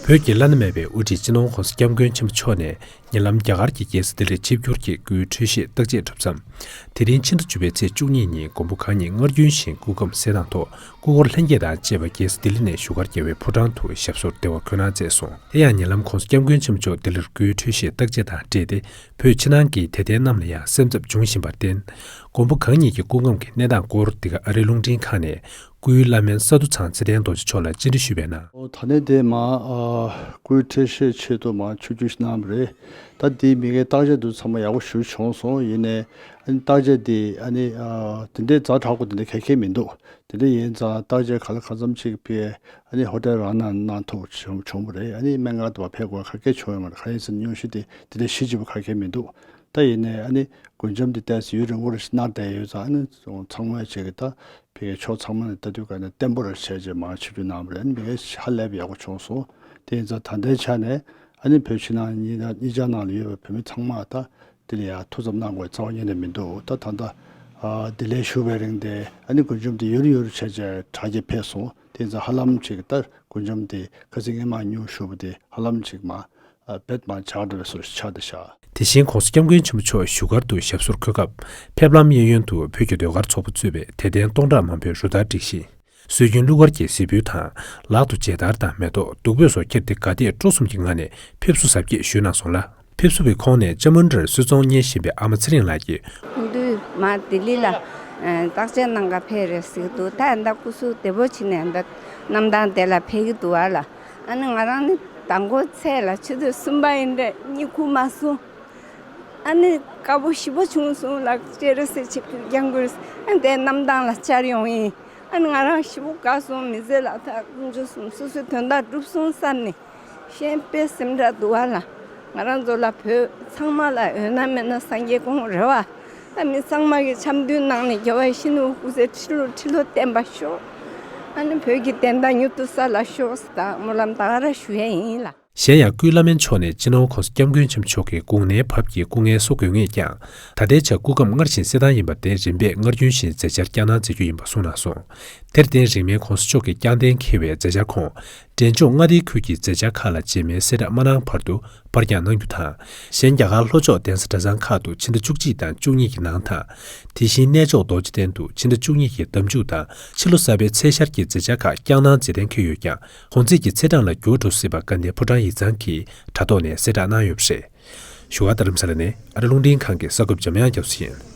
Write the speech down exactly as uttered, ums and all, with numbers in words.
བོད་ཀྱི་བླ་ན་མེད་པའི་དབུ་ཁྲིད་སྤྱི་ནོར་༸གོང་ས་༸སྐྱབས་མགོན་ཆེན་པོ་མཆོག་ནས་ཉེ་ལམ་རྒྱ་གར་གྱི་རྒྱལ་ས་ལྡི་ལིར་ཆིབས་བསྒྱུར་གྱིས་སྐུའི་འཕྲོད་བཞེས་བརྟག་དཔྱད་གྲུབ་མཚམས། དེ་རིང་ཕྱི་ཟླ་བཅུ་པའི་ཚེས་བཅུ་གཉིས་ཉིན་མགོན་པོ་གང་ཉིད་སྔར་རྒྱུན་བཞིན་སྐུ་ཁམས་གསལ་ཐང་ཐོག་སྐུ་འཁོར་ལྷན་རྒྱས་དང་བཅས་པ་རྒྱལ་ས་ལྡི་ལི་ནས་བཞུགས་སྒར་རྒྱལ་བའི་ཕོ་བྲང་དུ་ཞབས་སོར་བདེ་བར་འཁོད་གནང་མཛད་སོང་། དེ་ཡང་ཉེ་ལམ་༸གོང་ས་༸སྐྱབས་མགོན་ཆེན་པོ་མཆོག་ལྡི་ལིར་སྐུའི་འཕྲོད་བཞེས་བརྟག་དཔྱད་དང་འབྲེལ་ཏེ། བོད་ཕྱི་ནང་གི་དད་ལྡན་རྣམས་ལ་ཡང་སེམས་འཚབ་འབྱུང་བཞིན་པར་བརྟེན། མགོན་པོ་གང་ཉིད་ཀྱི་སྐུ་ཁམས་ཀྱི་གནས་སྟངས་སྐོར་འདི་ག་ཨ་རིའི་རླུང་འཕྲིན་ཁང་ནས་སྐུའི་བླ་སྨན་ས་འདུ་ཚང་ཚེ་བརྟན་རྡོ་རྗེ་མཆོག་ལ་བཅར་འདྲི་ཞུས་པའི་ནང་། ཨོ། ད་ནི་དེ་མ་ཨ་སྐུའི་འཕྲོད་བཞེས་ཆེད་དུ་མ་ཆིབས་བསྒྱུར་གནང་བ་རེད། ད་དེའི་མི་ངའི་བརྟག་དཔྱད་དུ་ཚང་མ་ཡག་པོ་ཞུ་བྱུང་སོང་། ཡིན་ནའི་ཨ་ནི་བརྟག་དཔྱད་དེ་ཨ་ནི་ཨ་དེ་འདྲའི་ཛ་དྲག་པོ་དེ་འདྲ་ག་གེ་མི་འདུག་དེ་འདྲ་ཡིན་ཙང་བརྟག་དཔྱད་ག་ལ་ག་ཙམ་ཅིག་ཕེ་ཨ་ནི་ཧོ་ཊེལ་རང་ནང་གནང་ཐུབ་བྱུང་བྱུང་བ་རེད། ཨ་ནི་སྨན་ཁང་དུ་བ་ཕེབས་དགོས་ག་གེ་བྱུང་ཡོད་མ་རེད། གང་ཡིན་ཟེར་ན་སྙུང་གཞི་དེ་དེ་འདྲའི་གཞི་ལྗིད་པོ་ག་གེ་མི་འདུག་ད་ཡིན་ནའི་ཨ་ནི་དགུན་འཇམ་དེ་ཏོག་ཙམ་ཡུན་རིང་པོ་རེ་ཞིག་གནང་བསྡད་ཡོད་ཙང་། ཨ་ནི་ཚང་མས་བྱས་ཀྱི་ད་ཕ་གིའི་ཕྱོགས་ཚང་མ་ནས་ལྟ་དུས་ག་ནས་བརྟན་པོ་རེ་བྱས་རྗེས་མར་ཆིབས་བསྒྱུར་གནང་བ་རེད། ཨ་ནི་མི་ངའི་ཧ་ལས་པ་ཡག་པོ་བྱུང་སོང་། དེ་ཡིན་ཙང་ད་ལྟའི་ཆ་ནས་ཨ་ནི་བོད་ཕྱི་ནང་གཉིས་གཉིས་ཆ་ནང་ལ་ཡོད་པའི་བོད་མི་ཚང་མ་ད་དེ་ལ་ཡང་ཐུགས་འཚབ་གནང་དགོས་རྩ་བ་ཉིད་ནས་མི་འདུག་ད་ད་ལྟ་ཨ་ལྡི་ལིར་བཞུགས་པའི་རིང་དེ་ཨ་ནི་དགུན་འཇམ་དེ་ཡུན་རིང་ཡུན་རིང་བྱས་རྗེས་དྲག་སྐྱེད་ཕེབས་སོང་། དེ་ཡིན་ཙང་ཧ་ལམ་ཅིག་ད་དགུན་འཇམ་དེ་ཁ་སང་ངས་མར་སྙུང་ཞུས་པ་དེ་ཧ་ལམ་ཅིག་མ། ཨ་བེད་མ་ཆགས་འགྲོ་བའི་བཟོ་ཞིག་ཆགས་བསྡད་ཤག་དེ་བཞིན་༸གོང་ས་༸སྐྱབས་མགོན་ཆེན་པོ་མཆོག་བཞུགས་སྒར་དུ་ཞབས་སོར་འཁོད་སྐབས། ཕེབས་ལམ་གཡས་གཡོན་དུ་བོད་ཀྱི་ཟློས་གར་ཚོགས་པ་གཙོས་པའི་དད་ལྡན་སྟོང་ཕྲག་མང་པོས་རུ་སྟར་སྒྲིག་བཞིན། སྲོལ་རྒྱུན་གླུ་གར་གྱི་གཟིགས་འབུལ་དང་། ལག་ཏུ་མཇལ་དར་དང་མེ་ཏོག་བདུག་སྤོས་སོགས་ཁྱེར་ཏེ་དགའ་དད་སྤྲོ་གསུམ་གྱི་ངང་ནས་ཕེབས་བསུ་གཟབ་རྒྱས་ཞུས་གནང་སོང་ལ། ཕེབས་བསུ་བའི་ཁོངས་ནས་ཅ་མུན་དྲར་གསོལ་ཚོགས་གཉེར་བཞིན་པའི་ཨ་མ་ཚེ་རིང་ལགས་ཀྱིས། ཁོང་དུས་མ་ལྡི་ལི་ལ་བརྟག་དཔྱད་གནང་ག་ཕེབས་རེད་ཟེར་གྱི་འདུག་ད་ཡང་ད་སྐུ་གཟུགས་བདེ་པོ་བྱས་ནས་ད་གནམ་ཐང་དེ་ལ་ཕེབས་ཀྱི་འདུག་ཨ་ལ། ཨ་ནི་ང་རང་ནི་མདང་དགོང་ཚེས་ལ་ཆུ་ཚོད་གསུམ་པ་ཡིན་འདྲ་གཉིད་ཁུག་མ་སོང་། ཨ་ནི་དཀར་པོ་ཞེ་པོ་བྱུང་སོང་ལགས། ཅེ་རེ་སེ་ཆིག་ཁུར་རྒྱང་ཁུར། ཨ་ནི་དེ་གནམ་ཐང་ལ་བཅར་ཡོང་ཡིན། ཨ་ནི་ང་རང་ཞེ་པོ་དགའ་སོང་། མི་ཚེ་ལ་ད་དཀོན་མཆོག་གསུམ་སོ་སོའི་དོན་དག་འགྲུབ་སོང་བསམ་ནས། གཞན་དཔེ་སེམས་ཁྲལ་འདུག་བ་ལ། ང་རང་ཚོ་ལ་བོད་ཚང་མ་ལ་ཡོད་ན་མེད་ན་སངས་རྒྱས་དགོངས་རེད་བ། ད་མི་ཚང་མ་གི་འཆམ་མཐུན་ནང་ནས་རྒྱལ་བ་ཡིད་བཞིན་ནོར་བུ་སྐུ་ཚེ་ཁྲི་ལོ་ཁྲི་ལོ་བརྟན་པ་ཤོག་ཨ་ནི་བོད་ཀྱི་བདེན་མཐའ་མྱུར་དུ་གསལ་ལ་ཤོག་ཟེར་ད་སྨོན་ལམ་ད་ག་རང་ཞུ་ཡས་ཡིན་ལ། གཞན་ཡང་སྐུའི་བླ་སྨན་མཆོག་ནས་སྤྱི་ནོར་༸གོང་ས་༸སྐྱབས་མགོན་ཆེན་པོ་མཆོག་གི་དགུང་ནའི་བབ་ཀྱི་སྐུ་ངལ་གསོ་དགོས་ངེས་ཀྱང་། ད་ལྟའི་ཆར་སྐུ་ཁམས་སྔར་བཞིན་གསལ་ཐང་ཡིན་པར་བརྟེན། རིམ་པས་སྔར་རྒྱུན་བཞིན་མཛད་འཆར་བསྐྱངས་གནང་མཛད་རྒྱུ་ཡིན་པ་གསུངས་གནང་སོང་། དེར་བརྟེན། རིང་མིན་༸གོང་ས་མཆོག་གིས་བསྐྱངས་གཏན་འཁེལ་བའི་མཛད་འཆར་ཁོངས། འབྲས་ལྗོངས་མངའ་སྡེའི་ཁུལ་གྱི་མཛད་འཆར་ཁག་ལ་རྗེས་མའི་གསལ་བསྒྲགས་མ་གནང་བར་དུ་ཕར་འགྱངས་གནང་རྒྱུ་དང་། གཞན། རྒྱ་གར་ལྷོ་ཕྱོགས་གདན་ས་གྲྭ་ཚང་ཁག་ཏུ་ཕྱི་ཟླ་བཅུ་གཅིག་དང་བཅུ་གཉིས་ཀྱི་ནང་དང་། དེ་བཞིན་གནས་མཆོག་རྡོ་རྗེ་གདན་དུ་ཕྱི་ཟླ་བཅུ་གཉིས་ཀྱི་ཟླ་མཇུག་དང་། ཕྱི་ལོ་གསར་པའི་ཚེས་ཤར་གྱི་མཛད་འཆར་ཁག་བསྐྱངས་གནང་མཛད་གཏན་འཁེལ་ཡོད་ཀྱང་། གོང་ཚེས་ཀྱི་ཚེས་གྲངས་ལ་འགྱུར་བ་འགྲོ་སྲིད་པ་དགའ་ལྡན་ཕོ་བྲང་ཡིག་ཚང་གིས་དྲ་ཐོག་ནས་གསལ་བསྒྲགས་གནང་ཡོད་པ་རེད། བཞུགས་སྒར་རྡ་རམ་ས་ལ་ནས་ཨ་རི་རླུང་འཕྲིན་ཁང་གི་གསར་འགོད་པ་འཇམ་དབྱངས་རྒྱ་མཚོ་ཡིན།